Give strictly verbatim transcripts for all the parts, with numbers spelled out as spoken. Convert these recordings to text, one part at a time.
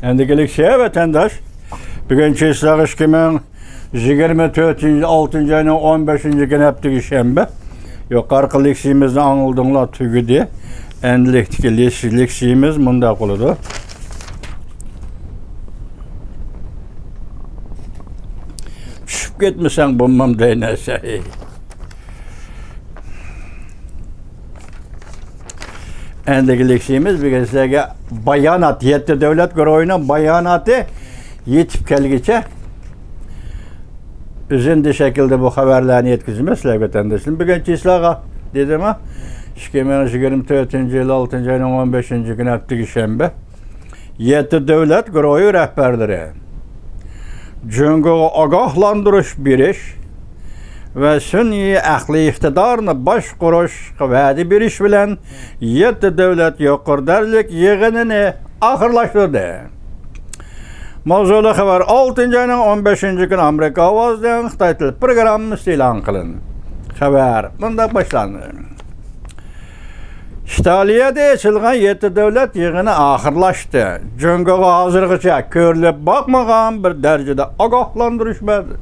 ئەمدىكى لېكسىيە، ۋەتەنداش، بۈگۈن چىسلاغ ئىككى مىڭ يىگىرمە تۆتىنچى، ئالتىنچى ئاينىڭ ئون بەشىنچى كۈنى، ھەپتىكى شەنبە. يۇقىرىقى لېكسىيىمىزنى ئاڭلىدىڭلار، تۈگىدى. ئەمدىلىكتىكى لېكسىيىمىز مۇنداق بولىدۇ. چۈشۈپ كەتمىسەڭ بولمام دەينەسەي. ئەمدىكى لېكسىيىمىز بۈگۈن سىلەرگە بايانات، يەتتە دۆلەت گۇرۇھىنىڭ باياناتى يېتىپ كەلگۈچە ئۈزۈندە شەكىلدە بۇ خەۋەرلەرنى يەتكۈزىمىز سىلەرگە، ۋەتەنداشلىرىم. بۈگۈن چىسلاغا دېدىم، ئىككى مىڭ يىگىرمە تۆتىنچى يىل ئالتىنچى ئاينىڭ ئون بەشىنچى كۈنى، ھەپتىكى شەنبە. يەتتە دۆلەت گۇرۇھى رەھبەرلىرى جۇڭگوغا ئاگاھلاندۇرۇش بېرىش ۋە سۈنئىي ئەقلىي ئىقتىدارنى باشقۇرۇشقا ۋەدە بېرىش بىلەن يەتتە دۆلەت يۇقىرى دەرىجىلىك يىغىنىنى ئاخىرلاشتۇردى. ماۋزۇلۇق خەۋەر ئالتىنچى ئاينىڭ ئون بەشىنچى كۈنى ئامېرىكا ئاۋازىنىڭ خىتاي تىل پروگراممىسىدا ئېلان قىلىندى. خەۋەر مۇنداق باشلاندى. ئىتالىيەدە ئېچىلغان يەتتە دۆلەت يىغىنى ئاخىرلاشتى. جۇڭگوغا ھازىرغىچە كۆرۈلۈپ باقمىغان بىر دەرىجىدە ئاگاھلاندۇرۇش بەردى.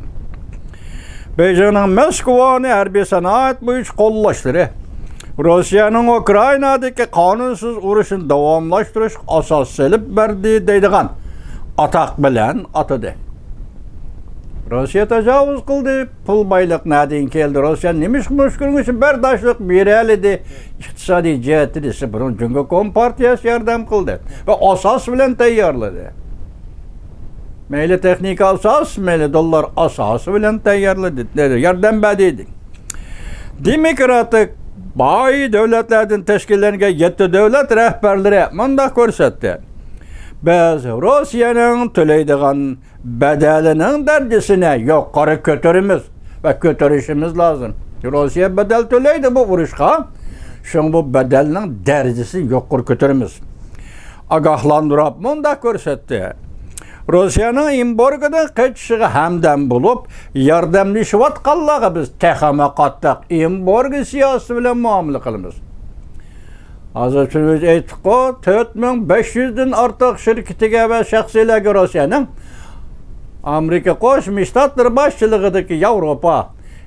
بېيجىڭنىڭ موسكۋانى ھەربىي سانائەت بويىچە قوللاشلىرى روسىيەنىڭ ئۇكرائىنادىكى قانۇنسىز ئۇرۇشىنى داۋاملاشتۇرۇشقا ئاساس سېلىپ بەردى دەيدىغان ئاتاق بىلەن ئاتىدى. روسىيە تاجاۋۇز قىلدى. پۇل بايلىق نەدىن كەلدى؟ روسىيە نېمىشقا مۇشۇ كۈنگىچە بەرداشلىق بېرەلىدى؟ ئىقتىسادىي جەھەتتە دېسە، بۇنىڭ جۇڭگو كومپارتىيەسى ياردەم قىلدى ۋە ئاساس بىلەن تەييارلىدى. مەيلى تېخنىكا ئاساس، مەيلى دوللار ئاساسى بىلەن تەييارلىدى، ياردەم بەردى. دېموكراتىك باي دۆلەتلەردىن تەشكىللەنگەن يەتتە دۆلەت رەھبەرلىرى مۇنداق كۆرسەتتى: بىز روسىيەنىڭ تۆلەيدىغان بەدەلىنىڭ دەرىجىسىنى يۇقىرى كۆتۈرىمىز ۋە كۆتۈرۈشىمىز لازىم. روسىيە بەدەل تۆلەيدۇ بۇ ئۇرۇشقا، شۇڭا بۇ بەدەلنىڭ دەرىجىسىنى يۇقىرى كۆتۈرىمىز. ئاگاھلاندۇرۇپ مۇنداق كۆرسەتتى: روسىيەنىڭ ئېمبارگودىن قېچىشىغا ھەمدەم بولۇپ، ياردەملىشىۋاتقانلارغا بىز تېخىمۇ قاتتىق ئېمبارگو سىياسىتى بىلەن مۇئامىلە قىلىمىز. ھازىر شۇنى بىز ئېيتتۇققۇ، تۆت مىڭ بەش يۈزدىن ئارتۇق شىركىتىگە ۋە شەخسلەرگە روسىيەنىڭ ئامېرىكا قوشما شتاتلىرى باشچىلىقىدىكى ياۋروپا،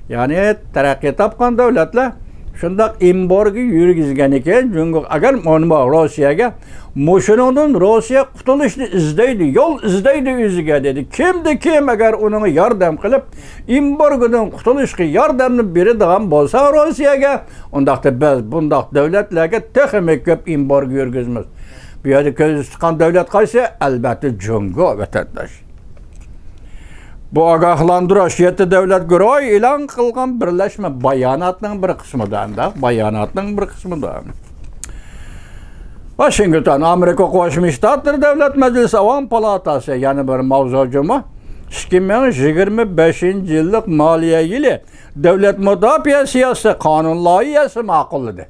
يەنى تەرەققىي تاپقان دۆلەتلەر شۇنداق ئېمبارگو يۈرگۈزگەنىكەن جۇڭگو، ئەگەر مانا روسىيەگە، مۇشۇنىڭدىن روسىيە قۇتۇلۇشنى ئىزدەيدۇ، يول ئىزدەيدۇ ئۆزىگە، دېدى. كىمدە كىم ئەگەر ئۇنىڭغا ياردەم قىلىپ، ئېمبارگودىن قۇتۇلۇشقا ياردەمنى بېرىدىغان بولسا روسىيەگە، ئۇنداقتا بىز بۇنداق دۆلەتلەرگە تېخىمۇ كۆپ ئېمبارگو يۈرگۈزىمىز. بۇ يەردە كۆزدە تۇتقان دۆلەت قايسى؟ ئەلبەتتە، جۇڭگو، ۋەتەنداش. بۇ ئاگاھلاندۇرۇش يەتتە دۆلەت گۇرۇھى ئېلان قىلغان بىرلەشمە باياناتنىڭ بىر قىسمىدا، ئەمدى باياناتنىڭ بىر قىسمىدا. ۋاشىنگتون، ئامېرىكا قوشما شتاتلىرى دۆلەت مەجلىسى ئاۋام پالاتاسى يەنە بىر ماۋزۇ جۇمۇ، ئىككى مىڭ يىگىرمە بەشىنچى يىللىق مالىيە يىلى دۆلەت مۇداپىئە سىياسىتى قانۇن لايىھەسى ماقۇللىدى.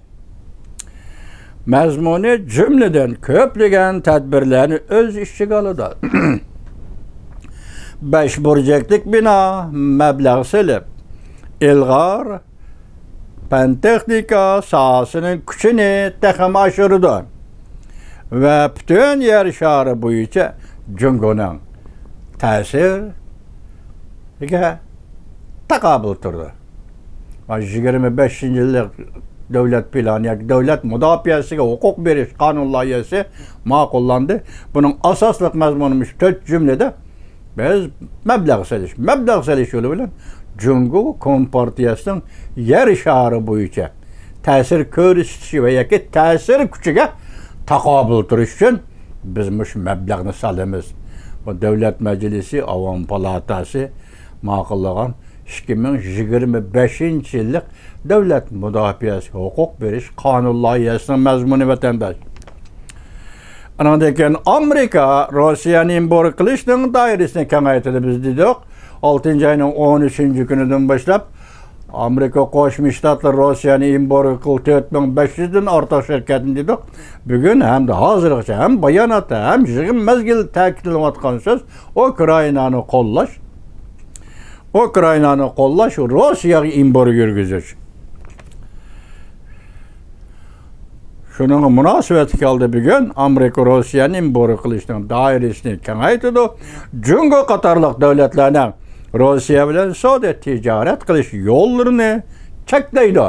مەزمۇنى جۈملىدىن كۆپلىگەن تەدبىرلەرنى ئۆز ئىچىگە ئالىدۇ. بەش بۇرجەكلىك بىنا مەبلەغ سېلىپ، ئىلغار پەن-تېخنىكا ساھەسىنىڭ كۈچىنى تېخىمۇ ئاشۇرىدۇ ۋە پۈتۈن يەر شارى بويىچە جۇڭگونىڭ تەسىرىگە تاقابىل تۇرىدۇ. يىگىرمە بەشىنچى يىللىق دۆلەت پىلانى ياكى دۆلەت مۇداپىئەسىگە ھوقۇق بېرىش قانۇن لايىھەسى ماقۇللاندى. بۇنىڭ ئاساسلىق مەزمۇنى مۇشۇ تۆت جۈملىدە بىز مەبلەغ سېلىش، مەبلەغ سېلىش يولى بىلەن جۇڭگو كومپارتىيەسىنىڭ يەر شارى بويىچە تەسىر كۆرسىتىشى ۋە ياكى تەسىر كۈچىگە تاقابىل تۇرۇش ئۈچۈن بىز مۇشۇ مەبلەغنى سالىمىز. بۇ دۆلەت مەجلىسى، ئاۋام پالاتاسى ماقۇللىغان ئىككى مىڭ يىگىرمە بەشىنچى يىللىق دۆلەت مۇداپىئەسى ھوقۇق بېرىش قانۇن لايىھەسىنىڭ مەزمۇنى، ۋەتەنداش. ئانىڭدىن كېيىن ئامېرىكا روسىيەنى ئېمبارگو قىلىشنىڭ دائىرىسىنى كېڭەيتىدۇ، بىز دېدۇق. ئالتىنچى ئاينىڭ ئون ئۈچىنچى كۈنىدىن باشلاپ ئامېرىكا قوشما شتاتلىرى روسىيەنى ئېمبارگو قىلىپ، تۆت مىڭ بەش يۈزدىن ئارتۇق شىركەتنى دېدۇق. بۈگۈن ھەمدە ھازىرغىچە ھەم باياناتتا، ھەم يىغىن مەزگىلىدە تەكىتلىنىۋاتقان سۆز ئۇكرائىنانى قوللاش. ئۇكرائىنانى قوللاش، روسىيەگە ئېمبارگو يۈرگۈزۈش. شۇنىڭغا مۇناسىۋەتلىك ھالدا بۈگۈن ئامېرىكا روسىيەنى ئېمبارگو قىلىشنىڭ دائىرىسىنى كېڭەيتىدۇ، جۇڭگو قاتارلىق دۆلەتلەرنىڭ روسىيە بىلەن سودا تىجارەت قىلىش يوللىرىنى چەكلەيدۇ.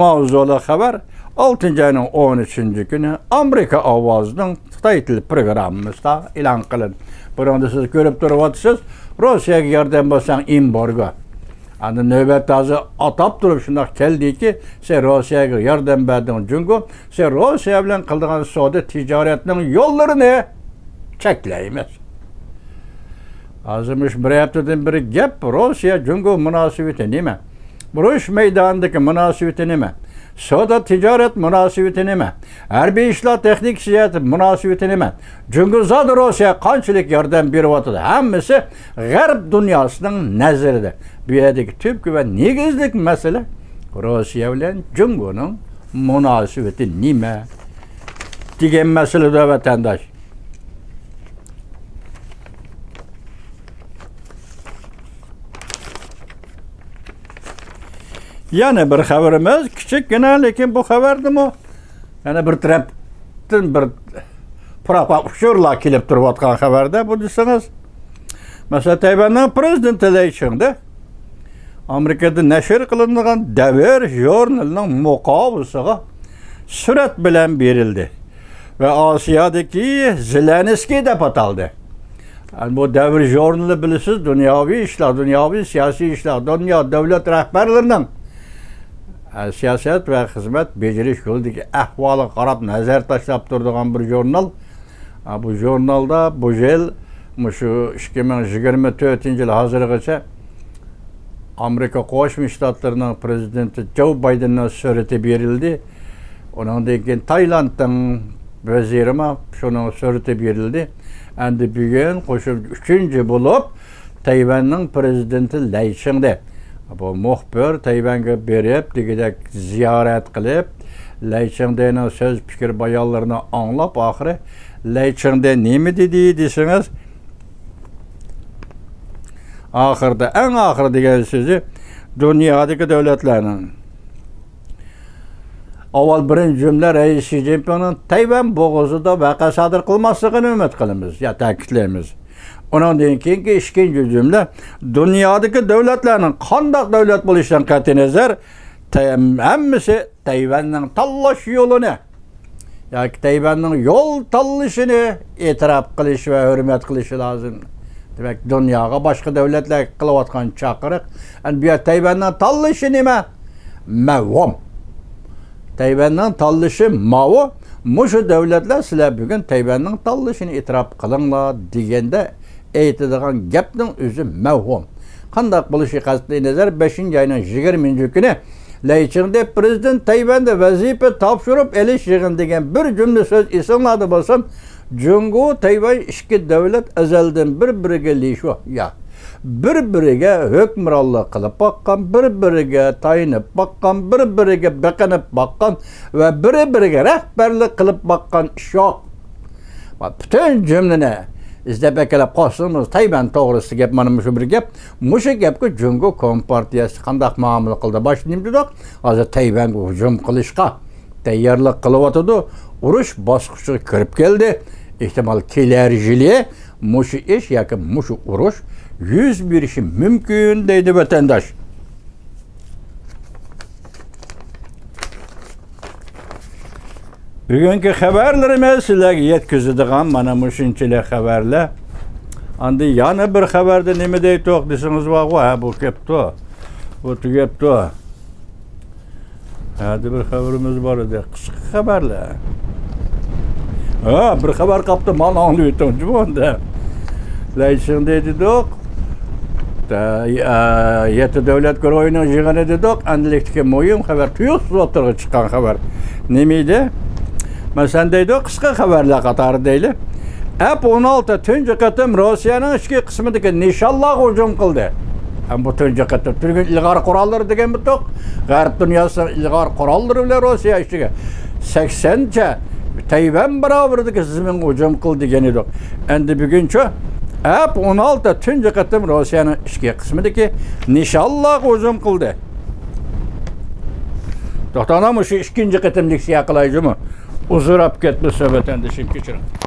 ماۋزۇلۇق خەۋەر ئالتىنچى ئاينىڭ ئون ئۈچىنچى كۈنى ئامېرىكا ئاۋازىنىڭ خىتاي تىل پروگراممىسىدا ئېلان قىلىندى. بۇنىڭدا سىز كۆرۈپ تۇرۇۋاتىسىز، روسىيەگە ياردەم بولساڭ ئېمبارگو. ئەمدى نۆۋەت ھازىر ئاتاپ تۇرۇپ شۇنداق كەلدىكى، سەن روسىيەگە ياردەم بەردىڭ جۇڭگو، سەن روسىيە بىلەن قىلىدىغان سودا تىجارەتنىڭ يوللىرىنى چەكلەيمىز. ھازىر مۇشۇ بىر ھەپتىدىن بېرى گەپ روسىيە جۇڭگو مۇناسىۋىتى نېمە؟ ئۇرۇش مەيدانىدىكى مۇناسىۋىتى نېمە؟ سودا تىجارەت مۇناسىۋىتى نېمە؟ ھەربىي ئىشلار تېخنىكىسى جەھەتتە مۇناسىۋىتى نېمە؟ جۇڭگو زادى روسىيەگە قانچىلىك ياردەم بېرىۋاتىدۇ؟ ھەممىسى غەرب دۇنياسىنىڭ نەزىرىدە. بۇ يەردىكى تۈپكى ۋە نېگىزلىك مەسىلە روسىيە بىلەن جۇڭگونىڭ مۇناسىۋىتى نېمە دېگەن مەسىلىدۇر، ۋەتەنداش. يەنە بىر خەۋىرىمىز، كىچىككىنە، لېكىن بۇ خەۋەردىمۇ يەنە بىر تەرەپتىن بىر پۇراقلار، ئۇچۇرلار كېلىپ تۇرۇۋاتقان خەۋەردە بۇ دېسىڭىز. مەسىلەن، تەيۋەننىڭ پىرېزىدېنتى لەي چىڭدې ئامېرىكىدا نەشر قىلىنىدىغان دەۋر ژۇرنىلىنىڭ مۇقاۋىسىغا سۈرەت بىلەن بېرىلدى ۋە ئاسىيادىكى زېلېنسكىي دەپ ئاتالدى. يەنى بۇ دەۋر ژۇرنىلى، بىلىسىز، دۇنياۋى ئىشلار، دۇنياۋى سىياسىي ئىشلار، دۇنيا دۆلەت رەھبەرلىرىنىڭ، ئە، سىياسەت ۋە خىزمەت بېجىرىش يولىدىكى ئەھۋالىغا قاراپ نەزەر تاشلاپ تۇرىدىغان بىر ژۇرنال. ئە، بۇ ژۇرنالدا بۇ يىل، مۇشۇ ئىككى مىڭ يىگىرمە تۆتىنچى يىل ھازىرغىچە ئامېرىكا قوشما شتاتلىرىنىڭ پىرېزىدېنتى جو بايدېننىڭ سۈرىتى بېرىلدى. ئۇنىڭدىن كېيىن تايلاندنىڭ ۋەزىرىمۇ شۇنىڭ سۈرىتى بېرىلدى. ئەمدى بۈگۈن قوشۇمچە ئۈچىنچى بولۇپ تەيۋەننىڭ پىرېزىدېنتى لەي چىڭدې. بۇ مۇخبىر تەيۋەنگە بېرىپ، دېگۈدەك زىيارەت قىلىپ، لەي چىڭدېنىڭ سۆز پىكىر بايانلىرىنى ئاڭلاپ، ئاخىرى لەي چىڭدې نېمە دېدى دېسىڭىز، ئاخىرىدا، ئەڭ ئاخىرى دېگەن سۆزى دۇنيادىكى دۆلەتلەرنىڭ، ئاۋۋال بىرىنچى جۈملە رەئىس شى جىنپىڭنىڭ تەيۋەن بوغۇزىدا ۋەقە سادىر قىلماسلىقىنى ئۈمىد قىلىمىز يا تەكىتلەيمىز. ئۇنىڭدىن كېيىنكى ئىككىنچى جۈملە دۇنيادىكى دۆلەتلەرنىڭ قانداق دۆلەت بولۇشىدىن قەتئىينەزەر، تەي-، ھەممىسى تەيۋەننىڭ تاللاش يولىنى ياكى تەيۋەننىڭ يول تاللىشىنى ئېتىراپ قىلىش ۋە ھۆرمەت قىلىشى لازىم. دېمەك، دۇنياغا باشقا دۆلەتلەرگە قىلىۋاتقان چاقىرىق. ئەمدى بۇ يەردە تەيۋەننىڭ تاللىشى نېمە؟ مەۋھۇم. تەيۋەننىڭ تاللىشى ماۋۇ. مۇشۇ دۆلەتلەر، سىلەر بۈگۈن تەيۋەننىڭ تاللىشىنى ئېتىراپ قىلىڭلار دېگەندە، ئېيتىدىغان گەپنىڭ ئۆزى مەۋھۇم. قانداق بولۇشى قەتئىي نەزەر، بەشىنچى ئاينىڭ يىگىرمىنچى كۈنى لەي چىڭدې پىرېزىدېنت تەيۋەندە ۋەزىپە تاپشۇرۇپ ئېلىش يىغىنى دېگەن بىر جۈملە سۆز ئېسىڭلاردا بولسۇن، جۇڭگو، تەيۋەن ئىككى دۆلەت ئەزەلدىن بىر-بىرىگە لىشۇ، يا، بىر-بىرىگە ھۆكۈمرانلىق قىلىپ باققان، بىر-بىرىگە تايىنىپ باققان، بىر-بىرىگە بېقىنىپ باققان ۋە بىر-بىرىگە رەھبەرلىك قىلىپ باققان ئىش يوق. پۈتۈن جۈملىنى ئىزدەپ ئەكېلىپ قوشسىڭىز، تەيۋەن توغرىسىدا گەپ مانا مۇشۇ بىر گەپ. مۇشۇ گەپكە جۇڭگو كومپارتىيەسى قانداق مۇئامىلە قىلدى؟ باشتا نېمە دېدۇق؟ ھازىر تەيۋەنگە ھۇجۇم قىلىشقا تەييارلىق قىلىۋاتىدۇ. ئۇرۇش باسقۇچىغا كىرىپ كەلدى. ئېھتىمال كېلەر يىلى مۇشۇ ئىش ياكى مۇشۇ ئۇرۇش يۈز بېرىشى مۇمكىن، دەيدۇ ۋەتەنداش. بۈگۈنكى خەۋەرلىرىمىز سىلەرگە يەتكۈزىدىغان مانا مۇشۇنچىلىك خەۋەرلەر. ئاندىن يەنە بىر خەۋەردە نېمە دەيتتۇق دېسىڭىز بارغۇ، ھە، بۇ كەپتۇ. بۇ تۈگەپتۇ. ھەدە بىر خەۋىرىمىز بار ئىدى. قىسقا خەۋەرلەر. ھە، بىر خەۋەر قاپتۇ، مانا ئاڭلىۋېتىڭ جۇمۇ ئەمدى. لەي چىڭدې دېدۇق. دە-، ئە، يەتتە دۆلەت گۇرۇھىنىڭ يىغىنى دېدۇق. ئەمدىلىكتىكى مۇھىم خەۋەر، تۇيۇقسىز ئوتتۇرىغا چىققان خەۋەر. نېمە ئىدى؟ مەسىلەن دەيدۇ، قىسقا خەۋەرلەر قاتارى دەيلى. ئەپ ئون ئالتە تۇنجى قېتىم روسىيەنىڭ ئىچكى قىسمىدىكى نىشانلارغا ھۇجۇم قىلدى. ھەم بۇ تۇنجى قېتىم. تۈرگۈن ئىلغار قوراللىرى دېگەن بىتۇق. غەرب دۇنياسىنىڭ ئىلغار قوراللىرى بىلەن روسىيە ئىچىگە سەكسەنچە تەيۋەن باراۋىرىدىكى زېمىنغا ھۇجۇم قىلدى دېگەن ئىدۇق. ئەمدى بۈگۈنچۇ؟ ئەپ ئون ئالتە تۇنجى قېتىم روسىيەنىڭ ئىچكى قىسمىدىكى نىشانلارغا ھۇجۇم قىلدى. توختاڭلار، مۇشۇ ئىككىنچى قېتىملىك سىياق قىلاي جۇمۇ. ئۇزىراپ كەتمىسە ۋەتەندىشىم، كەچۈرۈڭ.